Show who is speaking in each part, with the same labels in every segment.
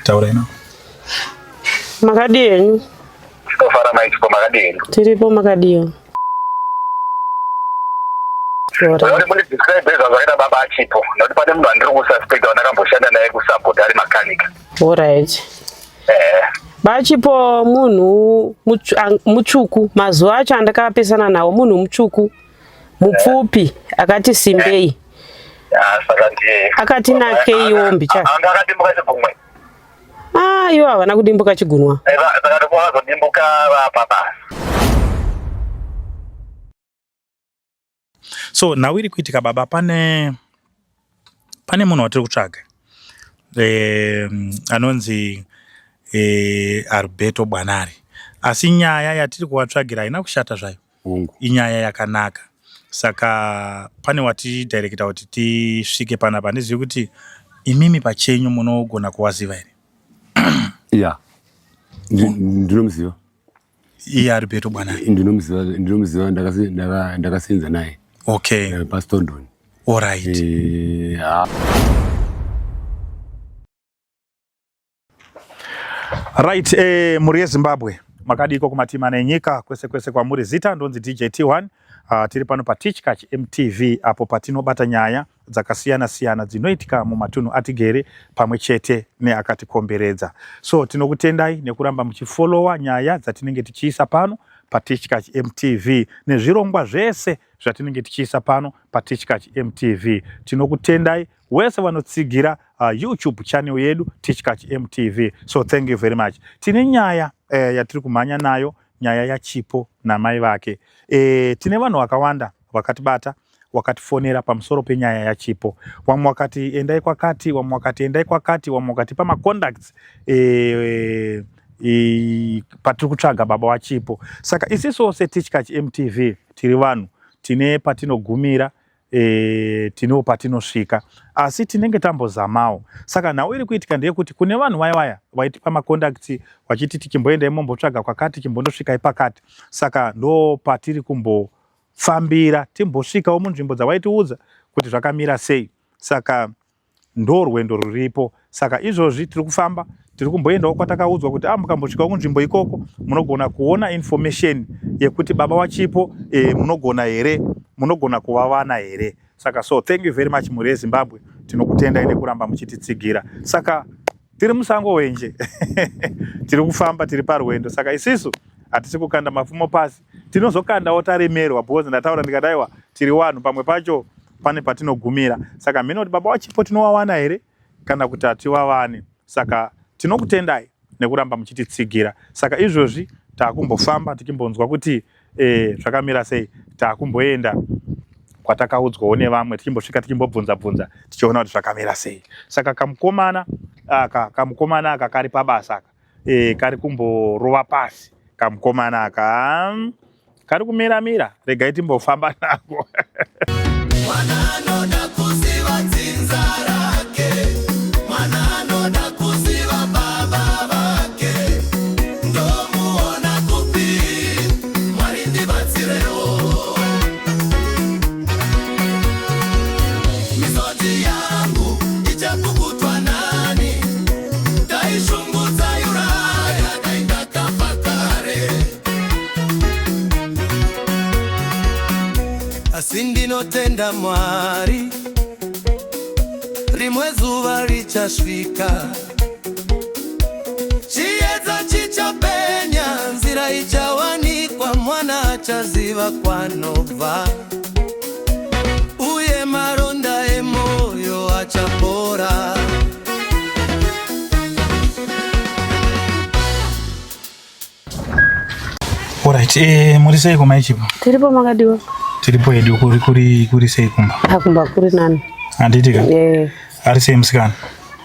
Speaker 1: Taura ino.
Speaker 2: Makadii henyu?
Speaker 3: Tinofara mai Chipo, makadii henyu?
Speaker 2: Tiripo, makadiyo?
Speaker 3: Uri mundi describe zvazvakaita baba aChipo, nekuti pane munhu andiri kususpecta wandakamboshanda naye kusupport ari makanika.
Speaker 2: Alright. BaChipo munhu mutsvuku, mazuva acho andakapesana nawo munhu mutsvuku, mupfupi, akati simbei.
Speaker 3: Saka ndiye.
Speaker 2: Akati nakeiwo mbichana.
Speaker 3: Anga akadimbuka chigumwe.
Speaker 2: Ah, iwo havana kudimbuka chigunwa.
Speaker 3: Saka ndokuvazodimbuka vapabasa.
Speaker 1: So nhau iri kuitika baba, pane munhu watiri kutsvaga anonzi Alberto Bwanari, asi nyaya yatiri kuvatsvagira haina kushata zvayo.
Speaker 4: Hongu.
Speaker 1: Inyaya yakanaka, saka pane watidirecta kuti tisvike panapa. Handizivi kuti imimi pachenyu munogona kuwaziva here?
Speaker 4: Ya, ndinomuziva.
Speaker 1: Iye Alberto Bwanari?
Speaker 4: Ndinomuziva, ndinomuziva, ndakasenza naye paStondon. Ha.
Speaker 1: Right, mhuri yeZimbabwe, makadiko kumatima enyika kwese kwese kwamuri? Zita ndonzi DJ T1. Tiri pano paTichkach MTV, apo patinobata nyaya dzakasiyana siyana dzinoitika mumatunhu atigere pamwe chete neakatikomberedza. So tinokutendai nekuramba muchifollowa nyaya dzatinenge tichiisa pano paTichkach MTV nezvirongwa zvese zvatinenge tichiisa pano paTichkach MTV. Tinokutendai wese vanotsigira YouTube channel yedu Tichkach MTV. So thank you very much. Tine nyaya yatiri kumhanya nayo, nyaya yaChipo namai vake. Tine vanhu vakawanda vakatibata, wakatifonera pamusoro penyaya yaChipo. Vamwe wakati endai kwakati, vamwe wakati endai kwakati, vamwe wakatipa macontacts patiri kutsvaga baba waChipo. Saka isisuwo seTichkach MTV tiri vanhu tine patinogumira, tinewo patinosvika, asi tinenge tambozamawo. Saka nhau iri kuitika ndeyekuti kune vanhu vaya vaya vaitipa macontacts vachiti tichimboendai mombotsvaga kwakati, chimbondosvikai pakati. Saka ndo patiri kumbofambira, timbosvikawo munzvimbo dzavaitiudza kuti zvakamira sei. Saka ndo rwendo ruripo. Saka izvozvi tiri kufamba, tiri kumboendawo kwatakaudzwa kuti mukambosvikawo kunzvimbo ikoko munogona kuona information yekuti baba waChipo munogona here, munogona kuvavana here. Saka so thank you very much, mhuri yeZimbabwe, tinokutendai nekuramba muchititsigira. Saka tiri musango wenje, tiri kufamba, tiri parwendo. Saka isisu hatisi kukanda mapfumo pasi, tinozokandawo taremerwa, because ndataura ndikadaiwa tiri vanhu, pamwe pacho pane patinogumira. Saka mhino kuti baba waChipo tinowawana here kana kuti hatiwawani. Saka tinokutendai nekuramba muchititsigira. Saka izvozvi taakumbofamba tichimbonzwa kuti zvakamira sei. Taakumboenda kwatakaudzwawo nevamwe, tichimbosvika tichimbobvunza bvunza, tichiona kuti zvakamira sei. Saka kamukomana aka, kamukomana aka kari pabasa aka, kari kumborova pasi. Kamukomana aka kari kumiramira, regai timbofamba nako.
Speaker 5: Mwana anoda kuziva dzinza rake, mwana anoda kuziva baba vake, ndomuona kupi? Mwari ndibatsirewo. Misodzi yangu ichapukutwa nani? Taishungudza Uraya, dai ndakafa kare. Asi ndinotenda Mwari, rimwe zuva richasvika, chiedza chichapenya, nzira ichawanikwa, mwana achaziva kwanobva, uye maronda emoyo achapora.
Speaker 1: Alright, muri sei kumai Chipo?
Speaker 2: Tiripo, makadiwa?
Speaker 1: Tiripo hedu, kuri sei kumba?
Speaker 2: Akumba kuri nani.
Speaker 1: Handiti ka?
Speaker 2: Eh.
Speaker 1: Ari sei musikana?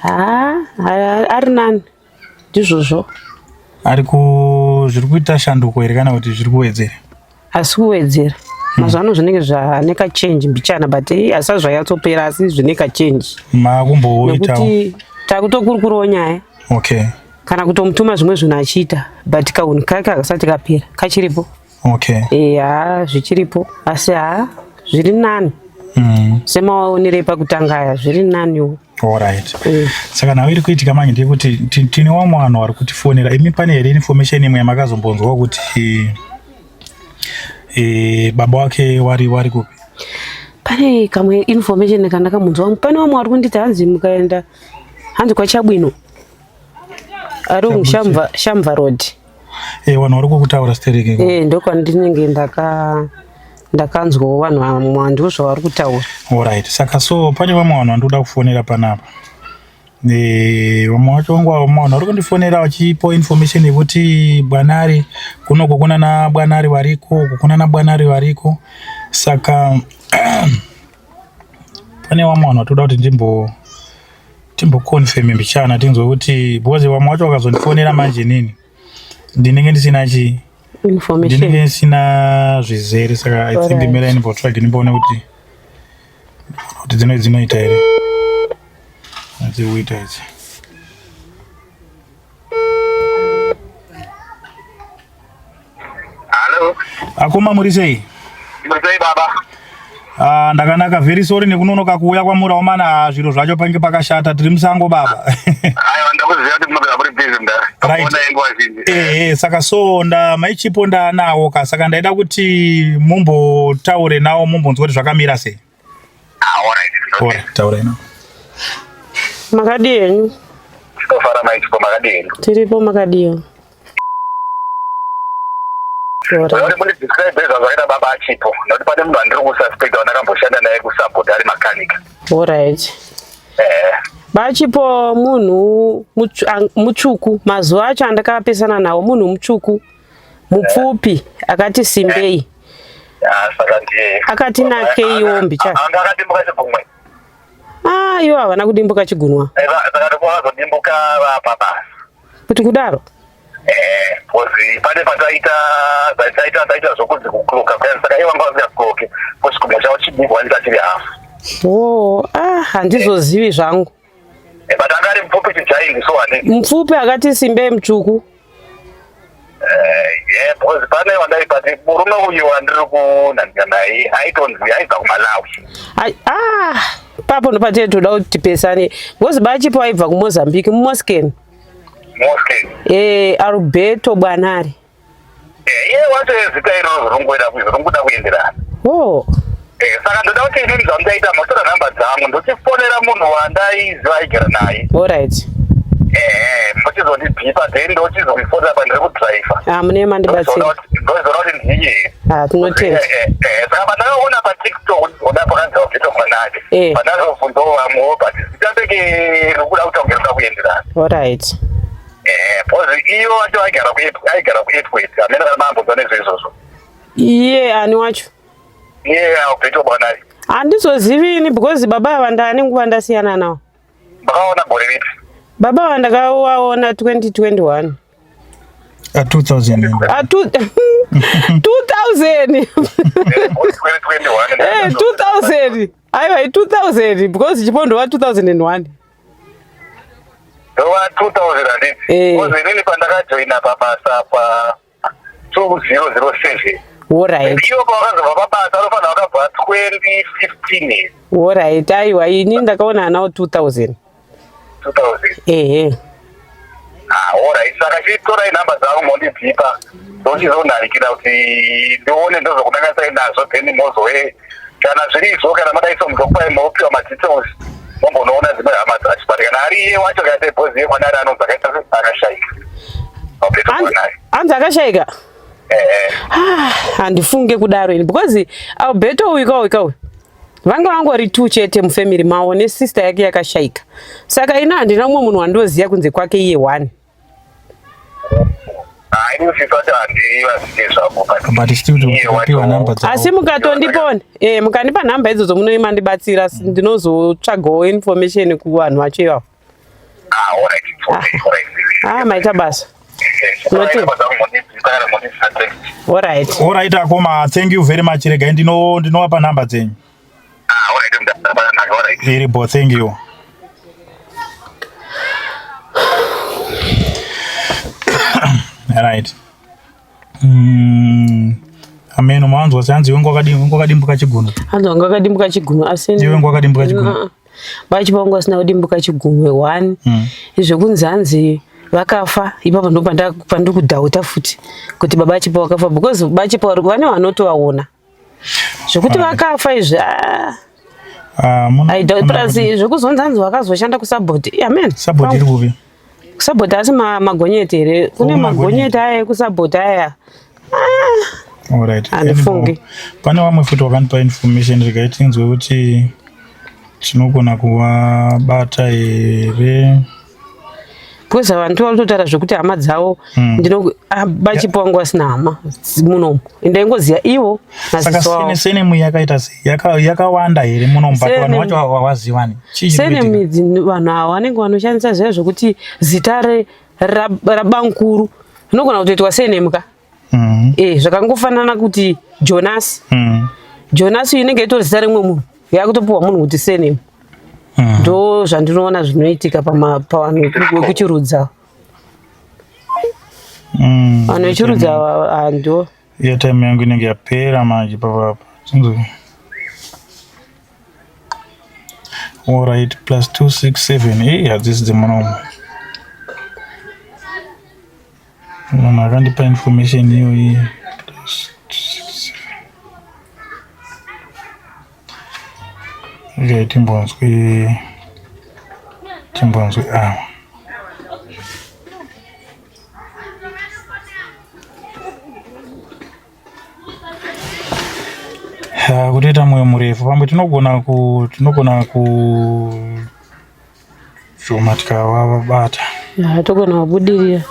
Speaker 2: Ha, ari nani. Ndizvozvo.
Speaker 1: Ari ku zviri kuita shanduko here kana kuti zviri kuwedzera?
Speaker 2: Asi kuwedzera. Mazuva ano zvinenge zvane kachange mbichana, but hasati zvanyatsopera, asi zvine kachange.
Speaker 1: Makumboitawo.
Speaker 2: Nekuti takutokurukurawo nyaya. Kana kutomutuma zvimwe zvinhu achiita, but kaunhu kake hakasati kapera, kachiripo. Ha, zvichiripo, asi ha, zviri nani. mm. Semaonere pakutanga aya zviri naniwo.
Speaker 1: Alright. Saka nhau iri kuitika manje ndeyekuti tine vamwe vanhu vari kutifonera. Imi pane here information imwe yamakazombonzwa kuti e, baba wake wari wari kupi?
Speaker 2: Pane kamwe information kandakamunzwa. Pane vamwe vari kunditi hanzi mukaenda hanzi kwaChabwino. Ari Shamva Shamva Road.
Speaker 1: Eh, vanhu vari kukutaura stereki.
Speaker 2: Eh, ndokwandinenge ndaka ndakanzwawo vanhu vamwe ndizvo zvavari kutaura.
Speaker 1: Alright. Saka so pane vamwe vanhu vandoda kufonera panapa. Eh, vamwe vacho vangu vamwe vanhu vari kundifonera vachipa information yekuti Bwanari kunoko kuna na Bwanari variko, uku kuna na Bwanari variko. Saka pane vamwe vanhu vatoda kuti ndimbo timboconfirm mbichana tinzwe kuti because vamwe vacho vakazondifonera manje inini ndinenge ndisina chi
Speaker 2: information
Speaker 1: ndinenge ndisina zvizere saka i think ndimira ndimbotsvage ndimboone kuti kuti dzino dzinoita here dzikuita idzi.
Speaker 3: Hello.
Speaker 1: Akoma muri sei?
Speaker 3: Muri sei baba?
Speaker 1: Ah, ndakanaka very sorry nekunonoka kuuya kwamuri aomana ah, zviro zvacho pange pakashata tiri musango baba.
Speaker 3: Aiwa ndakuziva kuti munogara muri busy mdara.
Speaker 1: Right.
Speaker 3: Nguva zhinji.
Speaker 1: Eh, eh, saka so nda maichipo ndanawo ka saka ndaida kuti mumbotaure nawo mumbonzwa kuti zvakamira sei.
Speaker 3: Ah, all right.
Speaker 1: All right, taurai nawo.
Speaker 2: Makadii henyu?
Speaker 3: Tinofara maichipo makadii henyu?
Speaker 2: Tiripo makadiyo.
Speaker 3: Uri kundidescribe zvazvakaita baba achipo nekuti pane munhu andiri kususpecta wandakamboshanda naye kusupport ari makanika.
Speaker 2: Alright.
Speaker 3: Eh.
Speaker 2: Bachipo munhu mutsvuku mazuva acho andakapesana nawo munhu mutsvuku mupfupi akati simbei.
Speaker 3: Ah, saka ndiye.
Speaker 2: Akati nakeiwo mbichana.
Speaker 3: Anga akadimbuka chigumwe.
Speaker 2: Ah, ivo havana kudimbuka chigunwa.
Speaker 3: Eh, saka ndokuvazodimbuka vapabasa.
Speaker 2: Kuti kudaro?
Speaker 3: Eh, because pane pataita taita taita zvokunzi kukloka kuyani saka ivo vanga vasingakloke because chigunwa chavo chidiki wanika chiri hafu.
Speaker 2: Oh, ah, handizozivi zvangu.
Speaker 3: Eh, but anga ari mupfupi chijaindi so handiti.
Speaker 2: Mupfupi akati simbe mutsvuku.
Speaker 3: Eh, yeah, because pane wandaibati murume uyu wandiri kunanzika naye aitonzi aibva kuMalawi.
Speaker 2: Ai, ah, papo ndopatee toda kuti tipesane because bachipo aibva kuMozambique muMosken.
Speaker 3: Mosken.
Speaker 2: Eh, Alberto Bwanari.
Speaker 3: Eh, iye wacho zita iroro ringoda ringoda kuenderana.
Speaker 2: Oh.
Speaker 3: Eh, saka ndoda kuti inini zvamuchaita motora nhamba dzangu ndochifonera munhu wandaiziva aigara naye.
Speaker 2: Alright.
Speaker 3: Eh, mochizondibhipa then ndochizomufonera pandiri kudriver.
Speaker 2: Ah, mune mandibatsira.
Speaker 3: Ndozoona kuti ndiye.
Speaker 2: Ah, tinotenda.
Speaker 3: Eh, eh, saka pandakaona paTikTok ona pakanzi Alberto Bwanari.
Speaker 2: Eh.
Speaker 3: Pandakazobvunzawo vamwewo but zita rake rikuda kutaura rikuda kuenderana.
Speaker 2: Alright.
Speaker 3: Eh, because iyo wacho aigara ku aigara ku Epworth. Hameno kana mambonzwa nezveizvozvo.
Speaker 2: Iye ani wacho?
Speaker 3: Iye Alberto Bwanari.
Speaker 2: Handizozivi ini because baba ava ndane nguva ndasiyana nawo.
Speaker 3: Makaona gore ripi?
Speaker 2: Baba ava ndakavaona 2021.
Speaker 1: A 2000.
Speaker 2: A 2000.
Speaker 3: 2021.
Speaker 2: Eh, 2000. Aiwa, 2000 because chipo ndova 2001.
Speaker 3: Ndova 2000 handiti?
Speaker 2: Eh.
Speaker 3: Because inini pandakajoina pabasa pa 2007.
Speaker 2: Alright.
Speaker 3: Ivo pavakazobva pabasa vanofanira vakabva 2015.
Speaker 2: Alright, aiwa ini ndakaona nawo 2000.
Speaker 3: 2000.
Speaker 2: Ehe.
Speaker 3: Ah, alright. Saka chitorai nhamba dzangu mondidzipa. Ndochizonharikira kuti ndione ndozokunanganisai nazvo then mozoe kana zviri izvo kana madaiso muzokupai mopiwa madetails mombonoona dzimwe hama dzacho but kana ari iye wacho kaita bhozi iye mwana ari anonzi akaita akashaika. Alberto Bwanari.
Speaker 2: Hanzi akashaika?
Speaker 3: Eh.
Speaker 2: Ah, handifunge kudaro ini because Alberto uyu kauyu kauyu vanga vangori two chete mufamily mavo nesister yake yakashaika saka ini handina mumwe munhu wandoziva kunze kwake iye one.
Speaker 1: But still tinopiwa number dzavo.
Speaker 2: Asi mukatondipona eh, mukandipa nhamba idzodzo munoima ndibatsira ndinozotsvagawo information kuvanhu vacho ivavo. Ah, maita basa. Alright.
Speaker 1: Alright akoma, thank you very much. Regai ndino ndinovapa nhamba dzenyu. Iripo, thank you. Right. Ameno mawanzwa sehanzi iwe wakadimbuka chigunwe.
Speaker 2: Hanzi wanga wakadimbuka chigunwe asi
Speaker 1: iwe wakadimbuka chigunwe.
Speaker 2: Vachipa wanga wasina kudimbuka chigunwe one. Zvekunzi hanzi vakafa ipapo ndo pandiri kudhauta futi kuti baba Chipo vakafa because baba Chipo vane vanotovaona. Zvekuti vakafa izvi ah. I doubt plus zvekuzonzi hanzi vakazoshanda kusabhoti. Amen.
Speaker 1: Sabhoti iri kupi?
Speaker 2: Kusabhoti asi magonyeti here? Kune magonyeti aya ekusabhoti aya.
Speaker 1: Ah. Alright.
Speaker 2: Handifungi.
Speaker 1: Pane vamwe futi vakandipa information regai tinzwe kuti tinogona kuvabata here.
Speaker 2: Because vanhu vanototaura zvekuti hama dzavo ndino bachipo vangu vasina hama munomu ndaingoziva ivo
Speaker 1: saka senemu yakaita sei yakawanda here munomu but vanhu vacho hawazivani
Speaker 2: senemu idzi vanhu ava vanenge vanoshandisa zviya zvekuti zita rabankuru rinogona kutoitwa senemu ka Eh, zvakangofanana kuti Jonas. Jonas inenge itori zita rimwe munhu. Yakutopiwa munhu kuti surname. Ndo zvandinoona zvinoitika pavanhu vekuchirudza. Vanhu vechirudza ava ndo.
Speaker 1: Iya time yangu inenge yapera manje papapa. Chinzwe. Alright, plus 267. Eh, hadzisi dzemunomu. Munhu akandipa information iyoyi. Okay, timbonzwe timbonzwe awa. Kutoita mwoyo murefu pamwe tinogona ku tinogona ku Shoma tikavabata.
Speaker 2: Togona kubudirira.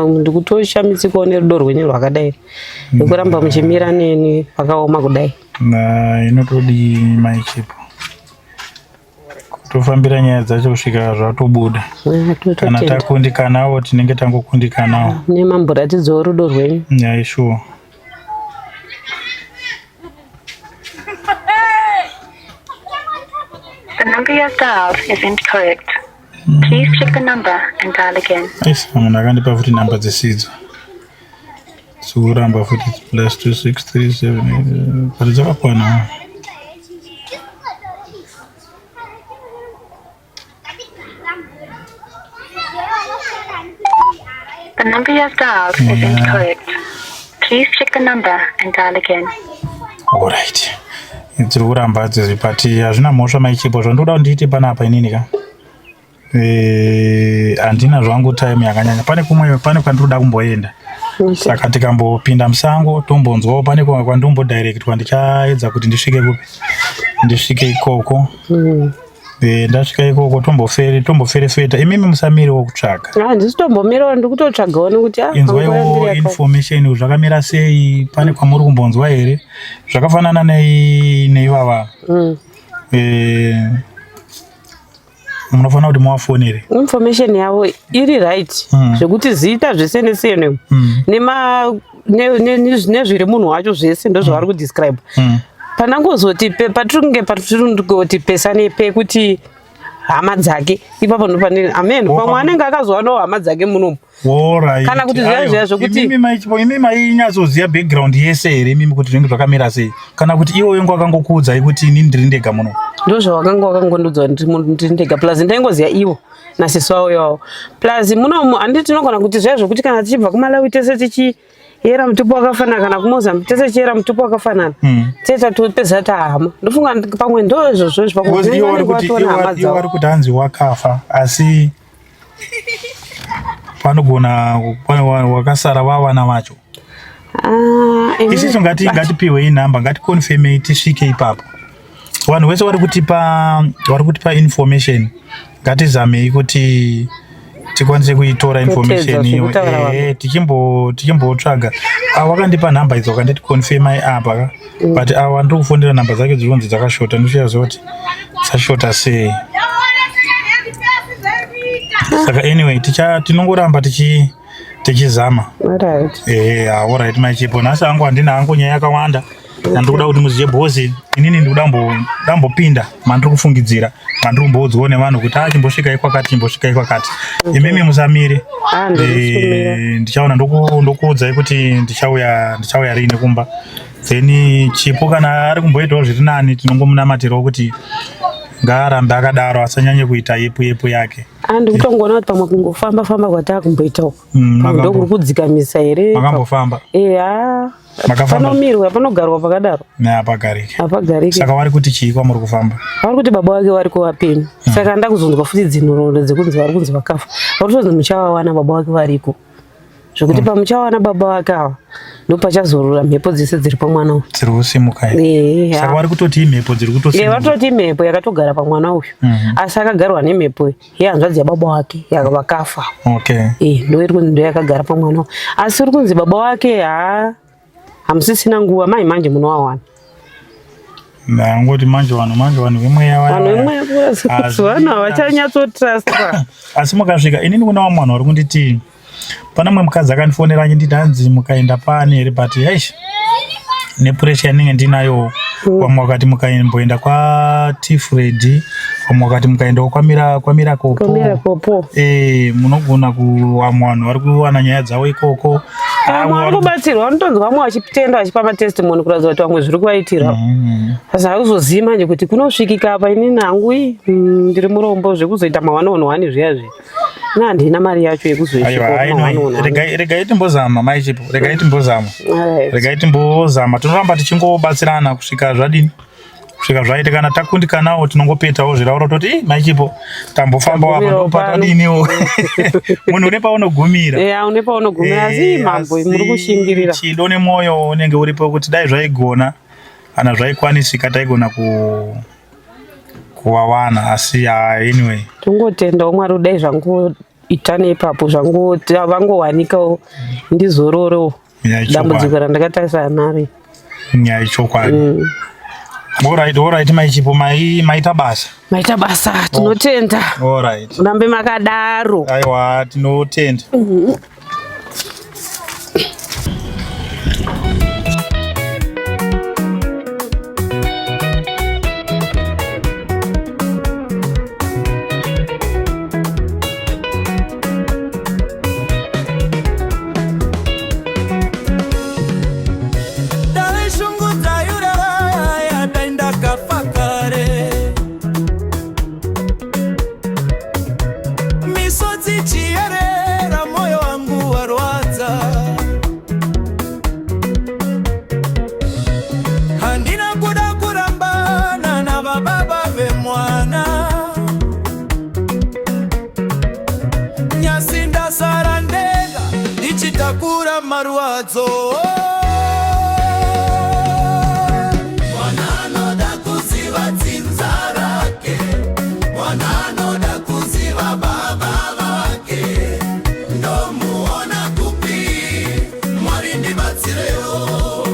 Speaker 2: Ndikutoshamisikawo nerudo rwenyu rwakadai. Nekuramba muchimira neni pakaoma kudai.
Speaker 1: Na inotodii mai Chipo? Kutofambira nyaya dzacho kusvika zvatobuda. Kana takundikanawo tinenge tangokundikanawo.
Speaker 2: Nemamboratidzawo rudo rwenyu.
Speaker 1: Yeah, sure.
Speaker 6: The number you have dialed is incorrect. Please check the number and dial again.
Speaker 1: Aisa munhu akandipa futi namba dzisidzo. Dzikuramba futi plus 2637 but dzakakwana.
Speaker 6: The number you have dialed is incorrect. Please check the number and dial again.
Speaker 1: All right. Dziri kuramba dziri but hazvina mhosva maichipo zvandoda kuti ndiite panapa inini ka. Eh, handina zvangu time yakanyanya. Pane kumwe pane kwandinoda kumboenda. Saka tikambopinda musango tombonzwawo pane kwandombodirectwa ndichaedza kuti ndisvike kupi. Ndisvike ikoko. Eh, ndasvika ikoko tombofere tomboferefeta imimi musamirewo kutsvaga.
Speaker 2: Ah, ndisi tombomirawo ndikutotsvagawo nekuti ah,
Speaker 1: inzwaiwo information zvakamira sei pane kwamuri kumbonzwa here zvakafanana nei neivava. Eh, munofanira kuti muvafonere
Speaker 2: information yavo iri right zvekuti zita zvese nesurname nema nezviri munhu wacho zvese ndozvavari kudescribe. Panangozoti patiri kunge patiri kungoti pesane pekuti hama dzake ipapo ndopane amen pamwe anenge akazowanawo hama dzake munomu. Kana kuti zviya zviya zvekuti
Speaker 1: imimi maichipo imimi mainyatsoziva background yese here imimi kuti zvinenge zvakamira sei kana kuti iwo wengu akangokuudzai kuti inini ndiri ndega muno?
Speaker 2: Ndozvawakanga wakangondiudza kuti ndiri ndega plus ndaingoziva ivo nasisi wavo iwawo plus munomu handiti tinogona kuti zviya zvekuti kana tichibva kuMalawi tese tichiyera mutupo wakafanana kana kuMozambique tese tichiyera mutupo wakafanana tese tatopedza tahama ndofunga pamwe ndo izvozvo izvi pamwe
Speaker 1: ivo vari kuti hanzi wakafa asi panogona wakasara vavana vacho. Isisu ngatipiwei namba ngatikonfemei tisvike ipapo. Vanhu vese vari kutipa information ngatizamei kuti tikwanise kuitora information iyo tichimbotsvaga. Wakandipa nhamba idzo wakanditi confirmai apa but awa ndiri kufonera nhamba dzake dziri kunzi dzakashota ndishiyaziva kuti dzashota sei. Saka anyway tinongoramba tichizama.
Speaker 2: Alright.
Speaker 1: Alright mai Chipo nhasi hangu handina hangu nyaya yakawanda. Ndikuda kuti muzive boss inini ndikuda ndambopinda mandiri kufungidzira. Mandiri kumboudzwawo nevanhu kuti ah chimbosvikai kwakati chimbosvikai kwakati. Imimi musamire.
Speaker 2: Ah, ndiri
Speaker 1: Eh, ndichaona ndokuudzai kuti ndichauya ndichauya riini kumba. Then Chipo kana ari kumboitawo zviri nani tinongomunamatirawo kuti ngaarambe akadaro asanyanye kuita yepu yepu yake.
Speaker 2: Ah, ndikutongoona kuti pamwe kungofamba famba kwataakumboitawo ndokuri kudzikamisa here?
Speaker 1: Makambofamba?
Speaker 2: Eya.
Speaker 1: Makafamba?
Speaker 2: Panomirwa, panogarwa pakadaro.
Speaker 1: Ne hapagariki.
Speaker 2: Hapagariki.
Speaker 1: Saka vari kuti chii kwamuri kufamba?
Speaker 2: Vari kuti baba vake vari kuvapenyu. Saka ndakuzonzwa futi dzinhoroondo dzekunzi vari kunzi vakafa. Vari kutonzi muchavawana baba vake variko. Zvekuti pamuchawana baba vake ava ndopachazorora mhepo dzese dziri pamwana uyu.
Speaker 1: Dziri kusimuka here?
Speaker 2: Eya.
Speaker 1: Saka vari kutoti imhepo dziri
Speaker 2: Eh,
Speaker 1: kutosimuka.
Speaker 2: vari kutoti imhepo yakatogara pamwana uyu. Asi akagarwa nemhepo yehanzvadzi yababa wake vakafa.
Speaker 1: Okay.
Speaker 2: Eh, ndo iri kunzi ndo yakagara pamwana uyu. Asi uri kunzi baba wake ha hamusisina nguva mai manje munowawana.
Speaker 1: Ndangoti manje vanhu manje vanhu vemweya vaya.
Speaker 2: Vanhu vemweya vanhu havachanyatsotrustwa.
Speaker 1: Asi mukasvika inini kuna vamwe vanhu vari kunditi pana mumwe mukadzi akandifonera achinditi hanzi mukaenda pani here but eish nepuresha yanenge ndinayo vamwe vakati mukaimboenda kwatifredi vamwe vakati mukaendawo kwamira kwamirakopo
Speaker 2: Kwamirakopo.
Speaker 1: eh munogona ku vamwe vanhu vari kuwana nyaya dzavo ikoko
Speaker 2: Vamwe vari kubatsirwa vanotonzwa vamwe vachitenda vachipa matestimony kuratidza kuti vamwe zviri kuvaitira. Saka hauzozivi manje kuti kunosvikika apa inini hangu ii ndiri murombo zvekuzoita ma1 on 1 zviya zviya. Ina handina mari yacho yekuzoisvika
Speaker 1: aiwa
Speaker 2: kuma
Speaker 1: ainoi
Speaker 2: 1 on 1.
Speaker 1: regai regai timbozama mai Chipo regai timbozama
Speaker 2: Alright.
Speaker 1: regai timbozama tinoramba tichingobatsirana kusvika zvadini kusvika zvaita kana takundikanawo tinongopetawo zvirauro toti "Ih, mai Chipo tambofambawo apa
Speaker 2: Tambomirawo pano."
Speaker 1: ndopatadiniwo munhu une paunogumira
Speaker 2: Yeah, une paunogumira asi
Speaker 1: Eh,
Speaker 2: mambo
Speaker 1: asi
Speaker 2: muri kushingirira.
Speaker 1: chido nemwoyo unenge uripo kuti dai zvaigona kana zvaikwanisika taigona kuvawana asi anyway
Speaker 2: Tongotendawo Mwari dai zvangoita neipapo vangowanikawo ndizororewo
Speaker 1: Nyaya yechokwadi.
Speaker 2: dambudziko randakatarisana naro.
Speaker 1: Nyaya yechokwadi. Alright, alright mai Chipo maita basa.
Speaker 2: Maita basa, tinotenda.
Speaker 1: Alright.
Speaker 2: Murambe makadaro.
Speaker 1: Aiwa, tinotenda.
Speaker 5: Dai shungu dzaiuraya, dai ndakafa kare. Misodzi ichiyerera, moyo wangu warwadza. Handina kuda kurambana navababa vemwana. Nhasi ndasara ndega ndichitakura marwadzo. Mwana anoda kuziva dzinza rake, mwana anoda kuziva baba vake. Ndomuona kupi? Mwari ndibatsirewo.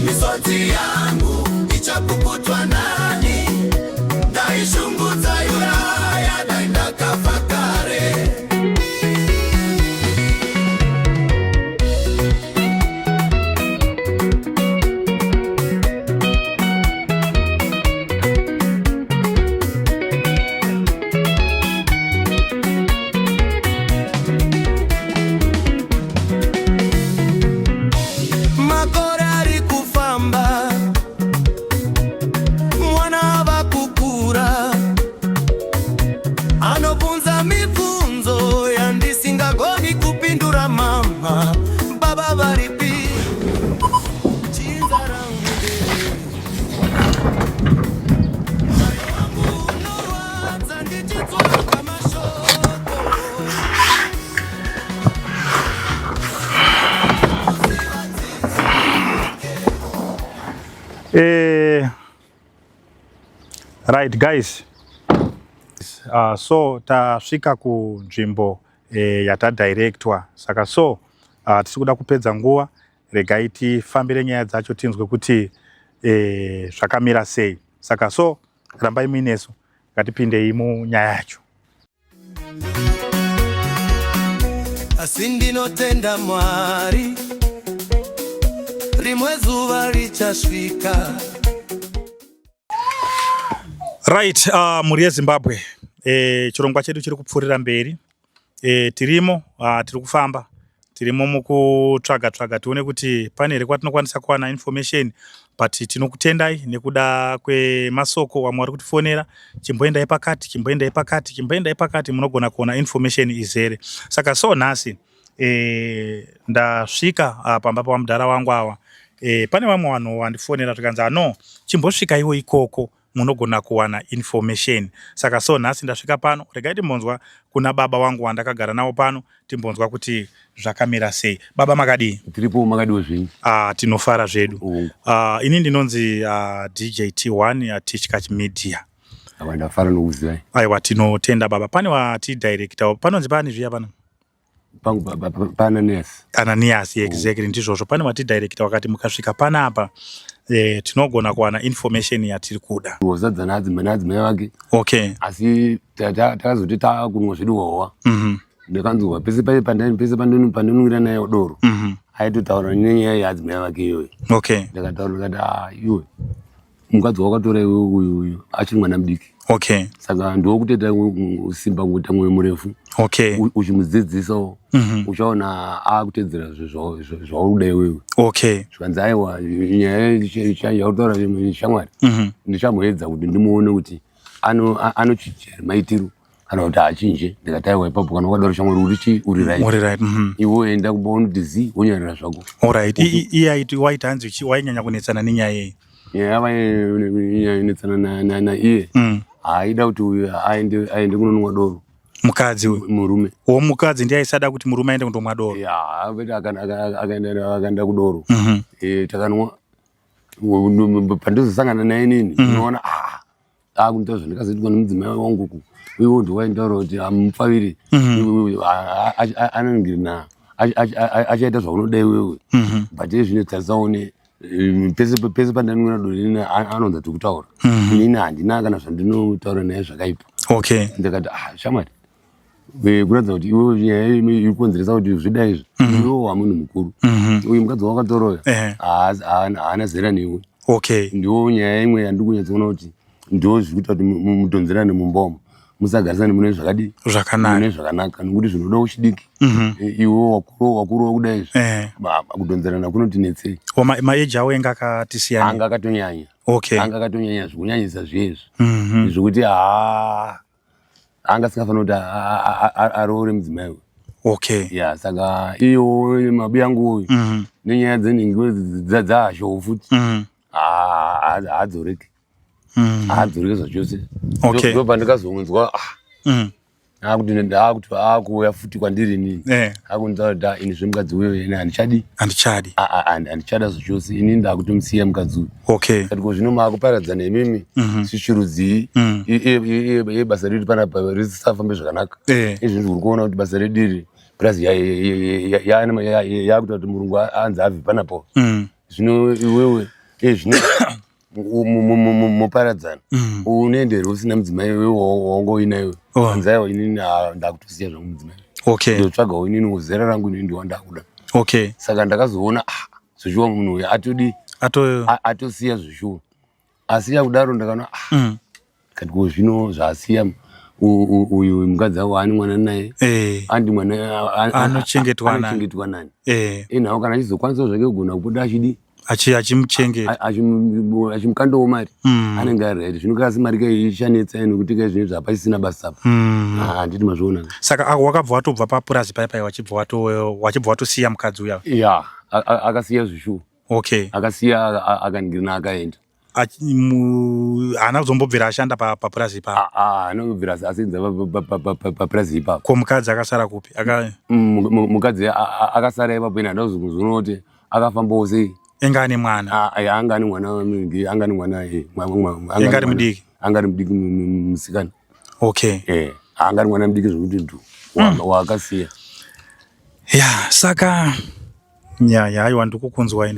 Speaker 5: Misodzi yangu ichapukutwa nani? Dai shungu dzaiuraya, dai ndakafa kare. Makore ari kufamba, mwana ava kukura, anobvunza mibvunzo yandisingagoni kupindura. Mama, baba varipi? Dzinza rangu wangu unorwadza ndichitsvaka mashoko.
Speaker 1: Right guys, so tasvika kunzvimbo yatadirectwa. Saka so tisi kuda kupedza nguva, regai tifambire nyaya dzacho tinzwe kuti zvakamira sei. Saka so rambai muinesu, ngatipindei munyaya yacho.
Speaker 5: Asi ndinotenda Mwari, rimwe zuva richasvika.
Speaker 1: Right, mhuri yeZimbabwe, chirongwa chedu chiri kupfuurira mberi. Tirimo, tiri kufamba, tirimo mukutsvaga tsvaga tione kuti pane here kwatinokwanisa kuwana information, but tinokutendai nekuda kwemasoko. Vamwe vari kutifonera, chimboendai pakati, chimboendai pakati, chimboendai pakati, munogona kuona information izere. Saka so nhasi ndasvika pamba pamudhara wangu awa. Pane vamwe vanhu vandifonera zvikanzi, ano chimbosvikaiwo ikoko, munogona kuwana information. Saka so nhasi ndasvika pano, regai timbonzwa kuna baba wangu wandakagara navo pano, timbonzwa kuti zvakamira sei. Baba, makadii?
Speaker 4: Tiripo, makadiwo zvenyu?
Speaker 1: Tinofara zvedu. Ini ndinonzi DJ T1, Tichkach Media.
Speaker 4: Ava ndafara nokuzivai.
Speaker 1: Aiwa, tinotenda baba. Pane watidirector, panonzi pani zviya pano?
Speaker 4: Pangu paAnanias.
Speaker 1: Ananias, exactly, ndizvozvo. Pane watidirector wakati mukasvika panapa, tinogona kuwana information yatiri kuda.
Speaker 4: Wozadza naadzimai vake. Asi takazoti takunwa zvedu hwawa, ndakanzwa pese pese pandinonwira naye doro, aitotaura nenyaya yeadzimai vake iyoyo. Ndakataura ndikati, "Ah, iwe mukadzi wakatora iwe uyu uyu achiri mwana mudiki. Saka ndokutoita simba kuita mwoyo murefu, uchimudzidzisawo, uchaona akutedzera zvauri kuda iwewe." Zvikanzi, "Aiwa, nyaya yautaura shamwari, ndichamboedza kuti ndimuone kuti anochinja here maitiro kana kuti haachinje." Ndikati, "Aiwa, ipapo kana wakadaro shamwari, uri chi uri right."
Speaker 1: Uri right.
Speaker 4: Iwe enda kumba unoti zi wonyarara zvako.
Speaker 1: Alright. Iye aiti waiti hanzi wainyanya kunetsana nenyaya iyi?
Speaker 4: Nyaya yavainetsana naiye, haaida kuti uyu aende kunonwa doro.
Speaker 1: Mukadzi uyu?
Speaker 4: Murume.
Speaker 1: Wo mukadzi ndiye aisada kuti murume aende kundomwa doro?
Speaker 4: Ya, akaenda kudoro. Takanwa, pandizosangana naye nini, unoona akunita zvandikazoitwa nemudzimai wangu ku iwo ndiwaintaura kuti hamupfaviri, anongirina achaita zvaunoda iwewe. But izvino tarisaone, pese pese pandanwira doro inini anonza tikutaura, inini handina kana zvandinotaura naye zvakaipa. Ndikati, "Ah, shamwari, kuratidza kuti iwe nyaya iri kukonzeresa kuti zvidai izvi, iwewo wamunhu mukuru. Uyu mukadzi wakatoroya haana zera newe." Ndiwo nyaya imwe yandiri kunyatsoona kuti ndo zviri kuita kuti mudhonzerane mumba umu, musagarisane mune zvakadii?
Speaker 1: Zvakanaka.
Speaker 4: Mune zvakanaka, nokuti zvinoda uchidiki. Iwe wakuru wakuru kudai izvi, kudhonzerana kunotinetsei.
Speaker 1: Maage avo enga akati siyana?
Speaker 4: Anga akatonyanya. Anga akatonyanya zvekunyanyisa zviezvi, zvekuti haa, anga asingafaniri kuti aroore mudzimai uyu. Ya, saka iyo mabi yangu uyu nenyaya dzenhingi dzashowo futi, haadzoreki, haadzoreki zvachose. Ndo pandikazonzwa akuti akuti akuuya futi kwandiri inini, akunditaura kuti, "Ah, ini zvemukadzi uyo ini handichadi."
Speaker 1: Handichadi.
Speaker 4: Handichada zvachose, ini ndakutomusiya mukadzi uyu. Kati, "Ko zvino maakuparadzana imimi, sishirudzii iye basa redu panapa risisafambe zvakanaka? Izvi uri kuona kuti basa redu iri plus yakuita kuti murungu anzi abve panapo. Zvino iwewe zvino muparadzana, unoenderwe usina mudzimai iwewe waungoina iwe?" Anzi, "Aiwa, inini ndakutosiya zvangu mudzimai. Ndotsvagawo inini zera rangu, inini ndiwa ndakuda." Saka ndakazoona, ah, zvishuwa munhu uyu atodi atosiya zvishuwa. Asiya kudaro, ndakaona, ah, kati, "Ko zvino zvaasiya uyu mukadzi avo ani mwana naye?" Andi mwana
Speaker 1: Anochengetwa nani?
Speaker 4: Anochengetwa nani? Inhawo kana achizokwanisawo zvake kugona kubuda achidi
Speaker 1: Achimuchengeta.
Speaker 4: Achimukandawo mari, anenge ari right. Zvino kasi mari kai ichanetsa nekuti kai zvinhu zvapasisina basa apa. Ah, handiti mazviona?
Speaker 1: Saka wakabva watobva papurazi pai pai, wachibva watosiya mukadzi uya?
Speaker 4: Ya, akasiya zvishuwa. Akasiya, akaningirina, akaenda.
Speaker 1: Haana kuzombobvira ashanda papurazi ipapo?
Speaker 4: Anobvira asenza papurazi ipapo.
Speaker 1: Ko mukadzi akasara kupi?
Speaker 4: Mukadzi akasara ipapo, ine handina kuzomuzoona kuti akafambawo sei.
Speaker 1: Enga ane mwana?
Speaker 4: Anga ane mwana, anga ane mwana.
Speaker 1: Anga ari mudiki?
Speaker 4: Anga ari mudiki, musikana. Anga ari mwana mudiki zvokuti ndu waakasiya.
Speaker 1: Ya, saka ya, aiwa, ndikukunzwa.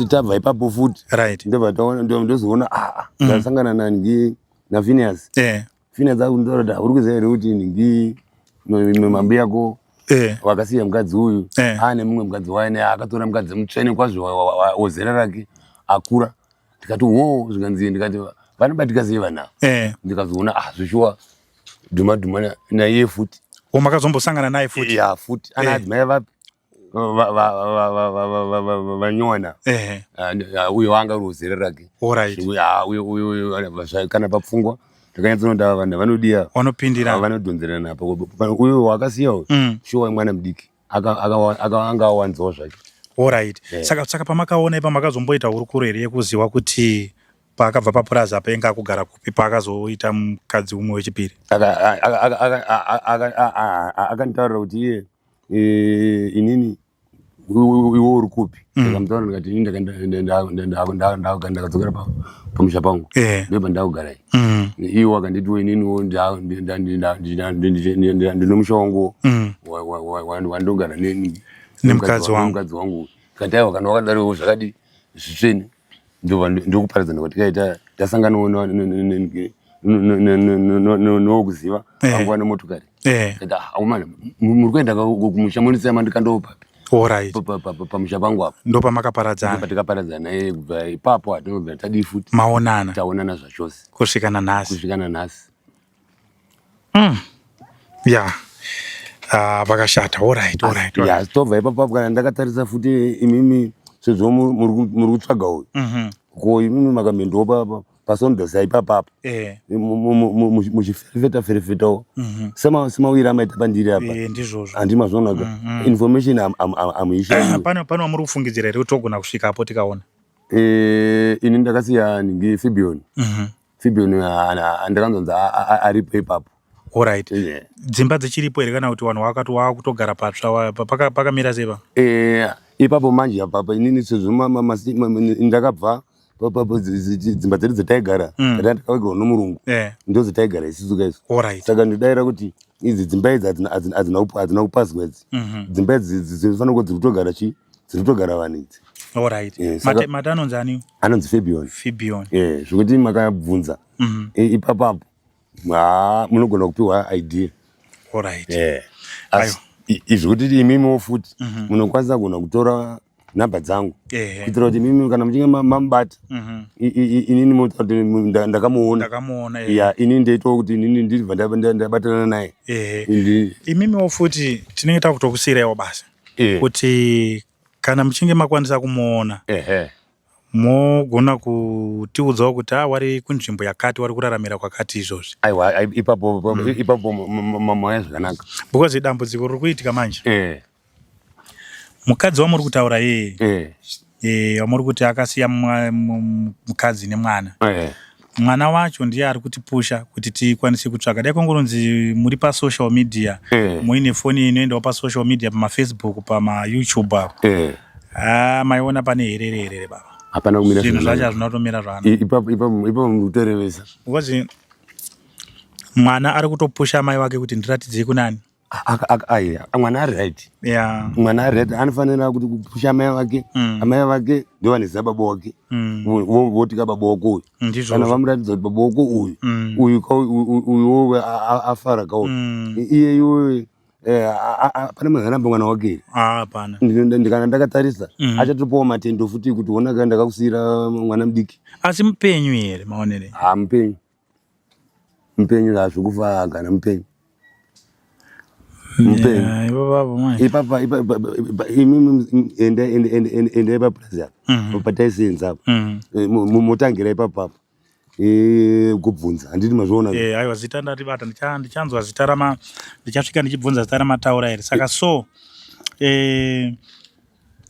Speaker 4: Tabva ipapo futi, ndobva taona, ndozoona, ah, ndasangana nangi naPhineas. Phineas akunditaura kuti, "Uri kuziva here kuti ningi mambi yako wakasiya mukadzi uyu, aane mumwe mukadzi waine, akatora mukadzi mutsvene kwazvo wezera rake akura?" Ndikati, "Wo." Zvikanzi, ndikati, Vanobatika sei vana ava?
Speaker 1: Eh.
Speaker 4: Ndikazoona ah zveshuwa dhuma dhuma naiye futi.
Speaker 1: O makazombosangana naye futi?
Speaker 4: Ya futi. Ana adzimai vapi? Vanyowana.
Speaker 1: Eh.
Speaker 4: Ah, uyo wanga uri zera rake.
Speaker 1: All right.
Speaker 4: Ah, uyo uyo kana papfungwa takanyatsoona vanhu vanodiya.
Speaker 1: Vanopindira.
Speaker 4: Vanodhonzerana apa. Uyo wakasiya uyo. Shuwa mwana mudiki. Anga awanzawo zvake.
Speaker 1: Alright. Yeah. Saka pamakaona ipa makazomboita hurukuro here yekuziva kuti paakabva papurazi apa inga akugara kupi paakazoita mukadzi umwe wechipiri?
Speaker 4: Akanditaurira kuti iye eh, inini iwe uri kupi mm. ndikamutaura ndikati ini ndakadzokera pamusha pangu
Speaker 1: eh.
Speaker 4: ndopandakugara
Speaker 1: mm.
Speaker 4: iwo akanditiwo ininiwo ndine musha wangu
Speaker 1: mm.
Speaker 4: wandogara
Speaker 1: nemukadzi
Speaker 4: wangu ndikati aiwa kana wakadaro zvakadi zvitsvene ndokuparadzana kwatikaita tasanganawo nowokuziva vangu vane motokari aumana muri kuenda kumusha monisiya mandikandowo papi
Speaker 1: Alright.
Speaker 4: Pamusha pangu apo.
Speaker 1: Ndopamakaparadzana.
Speaker 4: Ndopatikaparadzana eh kubva ipapo hatinobva tadii futi.
Speaker 1: Maonana.
Speaker 4: Taonana zvachose.
Speaker 1: Kusvika nanhasi.
Speaker 4: Kusvika nanhasi.
Speaker 1: Yeah. Ah, pakashata. Alright, alright.
Speaker 4: Yeah, tobva ipapo kana ndakatarisa futi imimi sezvo muri kutsvaga uyu. Ko imimi makamhendowo pa pasondosa ipapapa
Speaker 1: eh.
Speaker 4: muchiferefeta ferefetawo mhm. semawiri amaita pandiri apa
Speaker 1: eh, ndizvozvo
Speaker 4: handi mazvionaka mhm. information amuisha
Speaker 1: pane pane wamuri kufungidzira here kuti togona kusvikapo tikaona
Speaker 4: eh, ini ndakasiya nhingi fibion
Speaker 1: mhm.
Speaker 4: fibion ndakanzonzi aripo ipapo
Speaker 1: Alright.
Speaker 4: Yeah.
Speaker 1: Dzimba dzichiripo here kana kuti vanhu vakati wakutogara patsva pakamira sei pa?
Speaker 4: Eh, ipapo manje apapa inini sezvo ndakabva dzimba dzedu dzataigara mm. ndakavigirwa nomurungu
Speaker 1: yeah.
Speaker 4: ndo dzataigara isusu kaisu
Speaker 1: right.
Speaker 4: saka ndodaira kuti idzi dzimba idzi hadzina kupazwa idzi
Speaker 1: mhm.
Speaker 4: dzimba idzi dzinofanira kuva dziri kutogara chii dziri kutogara vanhu idzi
Speaker 1: Alright. Yeah, saka, mate anonzi ani?
Speaker 4: Anonzi Fabian.
Speaker 1: Fabian.
Speaker 4: Yeah, zvekuti makabvunza
Speaker 1: mm -hmm.
Speaker 4: ipapapo haa munogona kupiwa idea.
Speaker 1: Alright.
Speaker 4: Yeah. Asi izvi kuti imimiwo futi mhm. munokwanisa kugona kutora nhamba dzangu kuitira kuti imimi kana muchinge mamubata
Speaker 1: mhm.
Speaker 4: inini motaura kuti ndakamuona ya inini ndoitawo kuti inini ndibva ndabatana naye
Speaker 1: imimiwo futi tinenge takutokusiiraiwo basa kuti kana muchinge makwanisa kumuona mogona kutiudzawo kuti a ah, wari kunzvimbo yakati wari kuraramira kwakati izvozvi
Speaker 4: aiwa ipapo mm. ipapo mauya zvakanaka
Speaker 1: because dambudziko riri kuitika manje
Speaker 4: eh.
Speaker 1: mukadzi wamuri kutaura iyeye
Speaker 4: eh.
Speaker 1: eh, wamuri kuti akasiya mukadzi nemwana
Speaker 4: eh.
Speaker 1: mwana wacho ndiye ari kutipusha kuti tikwanise kutsvaga dai kwangoronzi muri pasocial media
Speaker 4: eh.
Speaker 1: muine foni inoendawo pasocial media pamafacebook pamayoutube apo
Speaker 4: eh.
Speaker 1: Ah, maiona pane herere herere baba.
Speaker 4: Hapana kumira
Speaker 1: zvinhu zvacho hazvina kutomira zvakanaka.
Speaker 4: Ipapo ipapo ipapo mukutorevesa.
Speaker 1: Because mwana ari kutopusha mai wake kuti ndiratidzei kunani.
Speaker 4: Aya mwana ari right.
Speaker 1: Yeah.
Speaker 4: Mwana ari right anofanira kuti kupusha mai vake.
Speaker 1: Mm.
Speaker 4: Amai vake ndio vanoziva baba wake.
Speaker 1: Mm.
Speaker 4: Voti ka baba wako uyu.
Speaker 1: Ndizvo.
Speaker 4: Kana vamuratidza kuti baba wako uyu.
Speaker 1: Mm.
Speaker 4: Uyu ka uyu afara ka uyu.
Speaker 1: Mm.
Speaker 4: Iye iwe Eh, pane munhu anamba mwana wake here
Speaker 1: ah, hapana
Speaker 4: ndikana ndakatarisa mm. achatopawo matendo futi kuti ona ka ndakakusiyira mwana mudiki
Speaker 1: asi mupenyu here maonere
Speaker 4: ha mupenyu mupenyu hazvokufa kana mupenyu
Speaker 1: mupenyu
Speaker 4: ipapa imimi endai papurazi apa
Speaker 1: mhm.
Speaker 4: pataisenza apa
Speaker 1: mhm.
Speaker 4: eh, motangira ipapa apa Eh, kubvunza handiti mazviona
Speaker 1: eh, aiwa zita ndaribata ndichanzwa zita rama ndichasvika ndichibvunza zita ramataura here saka so eh,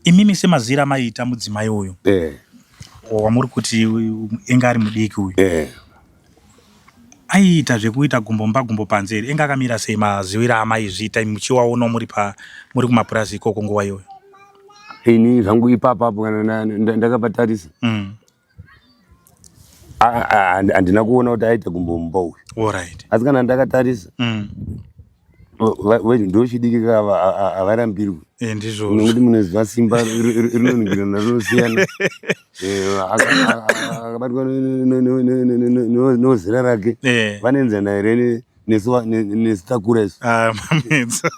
Speaker 1: imimi semazira amaiita mudzimai uyu
Speaker 4: eh.
Speaker 1: wamuri kuti enga ari mudiki uyu
Speaker 4: eh.
Speaker 1: aiita zvekuita gumbo mumba gumbo panze here enga akamira sei maziwira amaizviita muchiwaona muri pa muri kumapurazi ikoko nguva iyoyo
Speaker 4: ini zvangu ipapapo kana ndakapatarisa
Speaker 1: mm.
Speaker 4: Handina kuona kuti aita gumbo mumba uyu
Speaker 1: Alright.
Speaker 4: asi kana ndakatarisa
Speaker 1: Mm.
Speaker 4: ndochidiki kava havarambirwi
Speaker 1: Eh, ndizvozvo
Speaker 4: nokuti munoziva simba rinoningirana rinosiyana eh, akabatwa nozera rake
Speaker 1: eh.
Speaker 4: vanoenzana here Nesu takura isu.
Speaker 1: Ah, mamedza.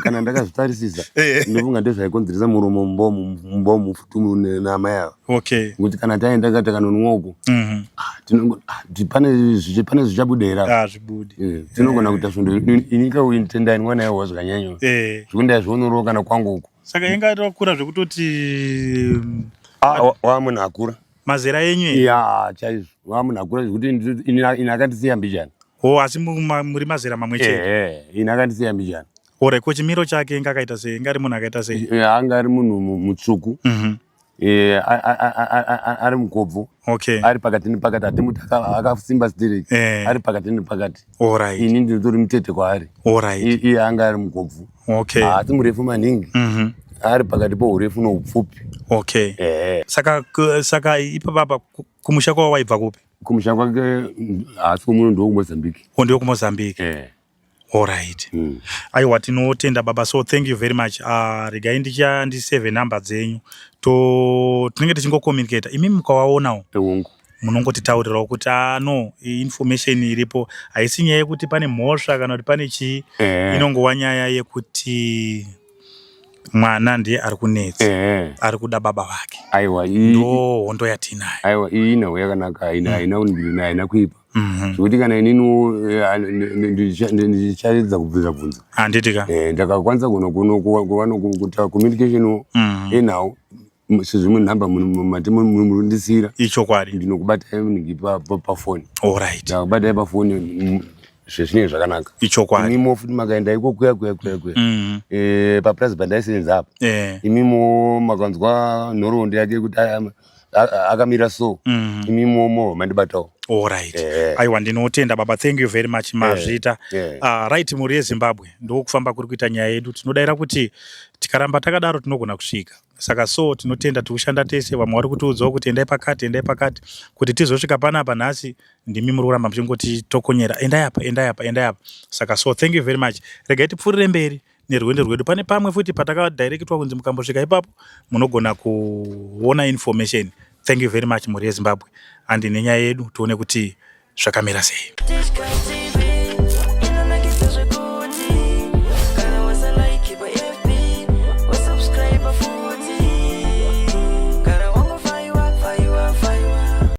Speaker 4: Kana ndakazvitarisisa
Speaker 1: Eh.
Speaker 4: ndofunga ndozvaikonzeresa muromo mumbomu futi naamai ava.
Speaker 1: Okay.
Speaker 4: Ngokuti kana taenda ka takanonwa uko ah, pane zvichabuda here apa?
Speaker 1: Hazvibudi.
Speaker 4: Eh, tinogona kuita svondo ini kautendai mwana yawo zvakanyanya zvekuti ndaizvionorowo kana kwangu uko.
Speaker 1: Saka inga yakura zvekutoti
Speaker 4: Ah, wamunhu akura.
Speaker 1: Mazera enyu here?
Speaker 4: Ya, chaizvo, wamunhu akura zvekuti ini akandisiya mbijana.
Speaker 1: O, asi muri mazera mamwe chete?
Speaker 4: Ehe, ini akandisiya mbijana.
Speaker 1: Ore, ko chimiro chake inga akaita sei? Inga ari munhu akaita sei?
Speaker 4: Eh, anga ari munhu mutsvuku. Eh, ari mukobvu.
Speaker 1: Okay.
Speaker 4: Ari pakati nepakati, hatimuti akasimba stereki. Ari pakati nepakati.
Speaker 1: Alright.
Speaker 4: Ini ndinotori mutete kwaari.
Speaker 1: Alright.
Speaker 4: Iye anga ari mukobvu.
Speaker 1: Okay.
Speaker 4: Haasi murefu maningi. Ari pakati pourefu noupfupi.
Speaker 1: Okay. Saka saka ipapa kumusha kwavo waibva kupi?
Speaker 4: Kumusha kwake haasi kumuno, ndokuMozambique.
Speaker 1: O, ndewekumozambique.
Speaker 4: Eh.
Speaker 1: Alright. Aiwa, tinotenda baba, so thank you very much. Regai ndicha ndisave number dzenyu, to tinenge tichingocommunicata, imi mukawaonawo
Speaker 4: Eungu.
Speaker 1: Munongotitaurirawo kuti ah, no, information iripo haisi nyaya yekuti pane mhosva kana kuti pane chii. Inongova nyaya yekuti mwana ndiye ari kunetsa, ari kuda baba vake.
Speaker 4: Aiwa,
Speaker 1: ndo hondo yatinayo.
Speaker 4: Aiwa, iyi inhau yakanaka, haina haina kundina, haina kuipa. Zvekuti kana ininiwo ndichaedza kubvunza bvunza.
Speaker 1: Handiti ka?
Speaker 4: Eh, ndakakwanisa kuno kuno kuva nokuita communication enhau sezvimwe nhamba mati murundisira.
Speaker 1: Ichokwadi.
Speaker 4: Ndinokubatai munhingi pafoni.
Speaker 1: Alright.
Speaker 4: Ndakakubatai pafoni zvezvinenge zvakanaka.
Speaker 1: Ichokwadi.
Speaker 4: Imimo futi makaenda iko kuya kuya kuya kuya papurazi pandaisenza apa, imimo makanzwa nhoroondo yake kuti akamira so, imimo mo mandibatawo.
Speaker 1: Alright. Aiwa, ndinotenda baba, thank you very much, mazvita. Right, mhuri yeZimbabwe, ndokufamba kuri kuita nyaya yedu. Tinodayira kuti tikaramba takadaro tinogona kusvika. Saka so tinotenda, tikushanda tese. Vamwe vari kutiudzawo kuti endai pakati, endai pakati kuti tizosvika panapa nhasi. Ndimi muri kuramba muchingotitokonyera, endai apa, endai apa, endai apa. Saka so thank you very much. Regai tipfuurire mberi nerwendo rwedu. Pane pamwe futi patakadirectwa kunzi mukambosvika ipapo munogona kuona information. Thank you very much, mhuri yeZimbabwe. Handi nenyaya yedu, tione kuti zvakamira sei.